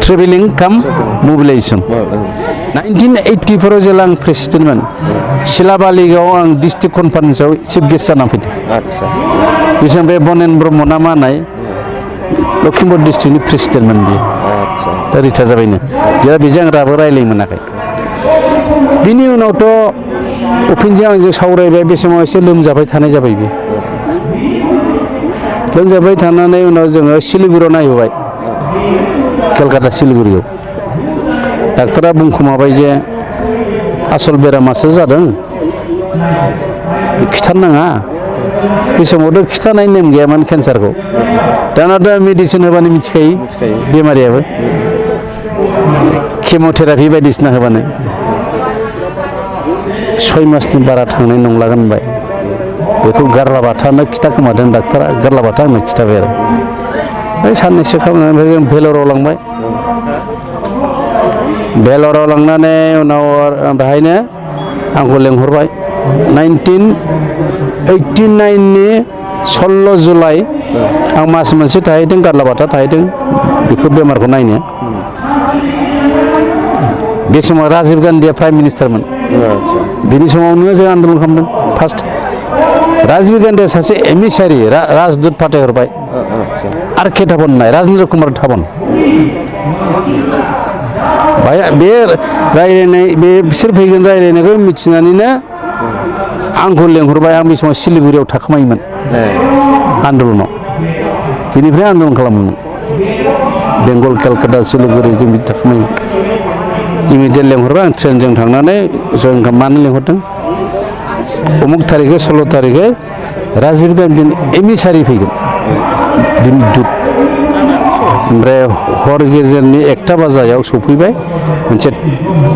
travelling काम मबिलाइजेसन 1984 जेला आं प्रेसिडेन्टमोन सिलाबालिगाव आं डिस्ट्रिक्ट कनफारेन्सआव चिफ गेस्ट जाना फैदों आदसा बिसोर बे बनेन ब्रह्म ना मा होननाय लखिमपुर डिस्ट्रिक्टनि प्रेसिडेन्टमोन बियो आदसा दा रिटायार जाबायनो दा बेजों आं राबो रायज्लायनो मोनाखै बिनि उनावथ' उपेनजों आंजों सावरायबाय बे समाव एसे लोमजाबाय थानाय जाबाय बियो लोमजाबाय थानानै उनाव जोङो सिलिगुरियाव नायहैबाय केलकाता सिलिगुरियाव डाक्टरा बुंखुमाबाय जे आसल बेरामासो जादों खिथारनाङा बे समावथ' खिथानाय नेम गैयामोन केन्सारखौ दाना दा मेडिसिन होबानो मिथिखायो बेमारियाबो केम'थेरापि बायदिसिना होबानो 6 मासनि बारा थांनाय नंला होनबाय बेखौ गारलाबाथानो खिथाखोमादों डाक्टरा गारलाबाथा आंनो खिथाबाय आरो ओमफ्राय साननैसो खालामनानै जों भेलराव लांबाय भेलराव लांनानै उनाव बेहायनो आंखौ लेंहरबाय 1989 नि 16 जुलाइ आं मास मोनसे थाहैदों गारलाबाथा थाहैदों बेखौ बेमारखौ नायनो बे समाव राजिब गान्धीया प्राइम मिनिस्टारमोन बिनि समावनो जों आन्दलन खालामदों फार्स्ट राजिब गान्धीया सासे एमिसारि राजदूत फाथायहरबाय आर के थाबन होननाय राजेन्द्र कुमार थाबन बे रायज्लायनाय बे बिसोर फैगोन रायज्लायनायखौ मिथिनानैनो आंखौ लेंहरबाय आं बे समाव सिलिगुरियाव थाखोमायोमोन आन्दलनाव बेनिफ्राय आन्दलन खालामोमोन बेंगल केलकाता सिलिगुरि जों बिदि थाखोमायोमोन इमिडियेट लेंहरबाय आं ट्रेनजों थांनानै जयन मानो लेंहरदों अमुक थारिखै 16 तारिखै राजिब गान्धीनि एमिसारि फैगोन दुत ओमफ्राय हर गेजेरनि 1टा बाजायाव सफैबाय मोनसे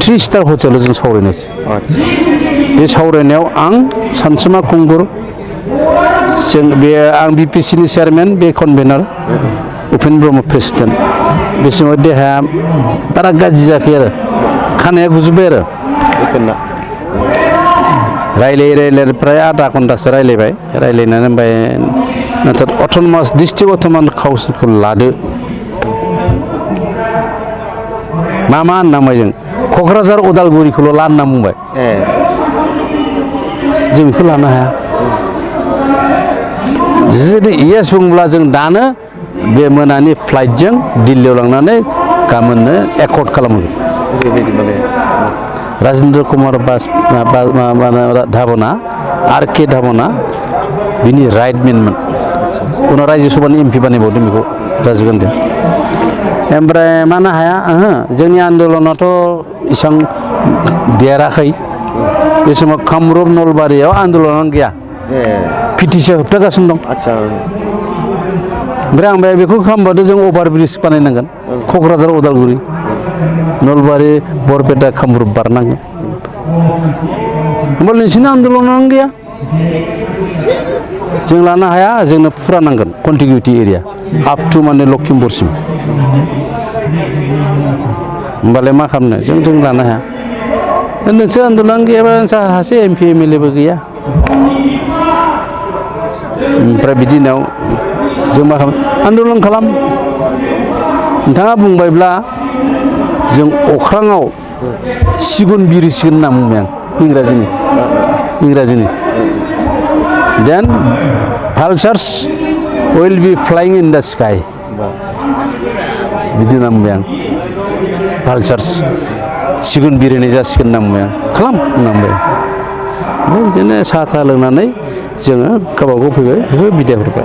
3 स्टार हटेलाव जों सावरायनोसै बे सावरायनायाव आं सानसुमा खुंगुर जों बे आं BPCनि चेयारमेन बे कनभेनार उपेन ब्रह्म प्रेसिडेन्ट बे समाव देहाया बारा गाज्रि जायाखै आरो खानाया गुजोब्बाय आरो रायलाय प्राय आधा घन्टासो रायलायनानै ओमफ्राय नाथाय अट'नमास डिस्ट्रिक्ट अट'नमास काउन्सिलखौ लादो मा होननांबाय जों क'क्राझार उदालगुरिखौल' ला होनना बुंबाय जों बेखौ लानो हाया जुदि इयेस बुंब्ला जों दानो बे मोनानि फ्लाइटजों दिल्लीयाव लांनानै गाबोननो एकर्ड खालामगोन राजेन्द्र कुमार धाबना आर के धाबना बिनि राइटमेनमोन उनाव रायजो सभानि MP बानायबावदों बेखौ राजिब गान्धीया ओमफ्राय मानो हाया जोंनि आन्दलनाथ' इसां देराखै बे समाव कामरुप नलबारियाव आन्दलनानो गैया PTC होबथागासिनो दं ओमफ्राय आं बेखौ खालामबाथ' जों अभारब्रिज बानायनांगोन क'क्राझार उदालगुरि नलबारि बरपेटा कामरुप बारनांगोन होमबा नोंसिनि आन्दलनानो गैया जों लानो हाया जोंनो फुरा नांगोन कन्टिगिउटि एरिया आप टु माने लखिमपुरसिम होमबालाय मा खालामनो जों लानो हाया नोंसोर आन्दलन गैयाबा सासे MP MLA बो गैया ओमफ्राय बिदिनाव जों मा खालाम आन्दलन खालाम नोंथाङा बुंबायब्ला जों अख्राङाव सिगुन बिरसिगोन होनना बुंबाय आं इंराजिनि देन भालचार्स will be फ्लाइं in the sky बिदि होनना बुंबाय आं भालचार्स सिगुन बिरहोनाय जासिगोन होनना बुंबाय आं खालाम होनना बुंबाय बिदिनो साहा थाहा लोंनानै जोङो गावबागाव फैबाय बेखौ बिदाय हरबाय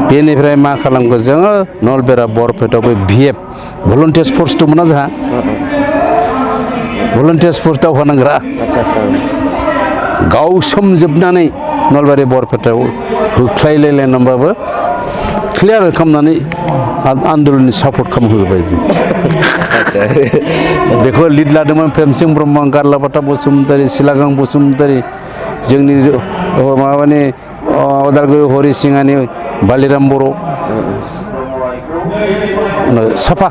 बेनिफ्राय मा खालामखो जोङो नलबेरा बरपेटायाव बे VF भलन्टियार्स फर्स दंमोन ना जोंहा भलन्टियार्स फर्स दावहानांग्रा गावसोमजोबनानै नलबारि बरपेटायाव होख्लायलायलायनानैबाबो क्लियार खालामनानै आन्दलननि सापर्ट खालामहोबाय जों बेखौ लिड लादोंमोन प्रेमसिं ब्रह्म गारलाबाथा बसुमतारी सिलागां बसुमतारी जोंनि माबानि उदालगुरि हरिसिङानि बालिराम बर' साफा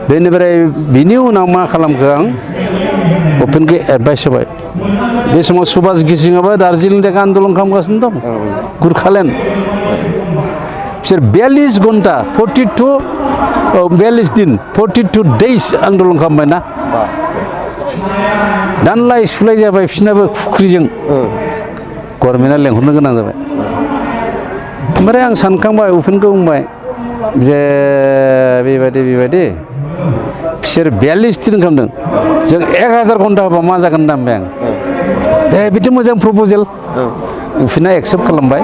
बेनिफ्राय बिनि उनाव मा खालामखो आं उपेनखौ एडभाइस होबाय बे समाव सुभाष गिसिङाबो दार्जिलिं देखा आन्दलन खालामगासिनो दं गुरखालेण्ड बिसोर 42 घन्टा 42 दिन 42 डेज आन्दलन खालामबायना दानलाय सुलाय जाबाय बिसोरनाबो खुख्रिजों गभर्नमेन्टआ लेंहरनो गोनां जाबाय ओमफ्राय आं सानखांबाय उपेनखौ बुंबाय जे बेबायदि बिसोर 42 दिन खालामदों जों 1000 घन्टा होबा मा जागोन होनना बुंबाय आं दे बिदि मोजां प्रप'जेल उपेना एक्सेप्ट खालामबाय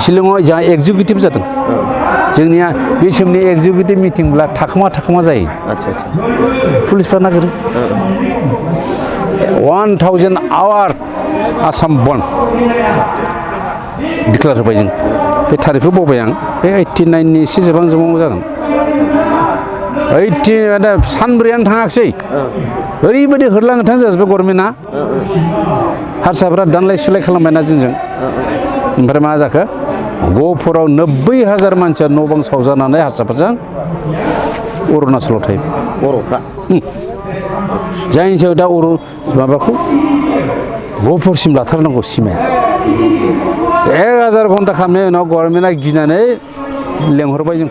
शिलंआव जोंहा एग्जिकिउटिभ जादों जोंनिया बे समनि एग्जिकिउटिभ मिटिंब्ला थाखोमा जायो पुलिसफ्रा नागिरो 1000 आवार आसाम बन्द डिक्लेयार होबाय जों बे थारिखखौ बावबाय आं बे 89नि एसे जोबहां जागोन 80 सानब्रैयानो थाङाखिसै ओरैबायदि होरलां होथां जाजोब्बाय गभर्नमेन्टआ हारसाफ्रा दानलाय सुलाय खालामबायना जोंजों ओमफ्राय मा जाखो गहपुराव 90,000 मानसिया न' बां सावजानानै हारसाफोरजों अरुणाचलाव थायो बर'फ्रा जायनि सायाव दा माबाखौ गहपुरसिम लाथारनांगौ सिमाया 1000 घन्टा खालामनायनि उनाव गभर्नमेन्टआ गिनानै लेंहरबाय जों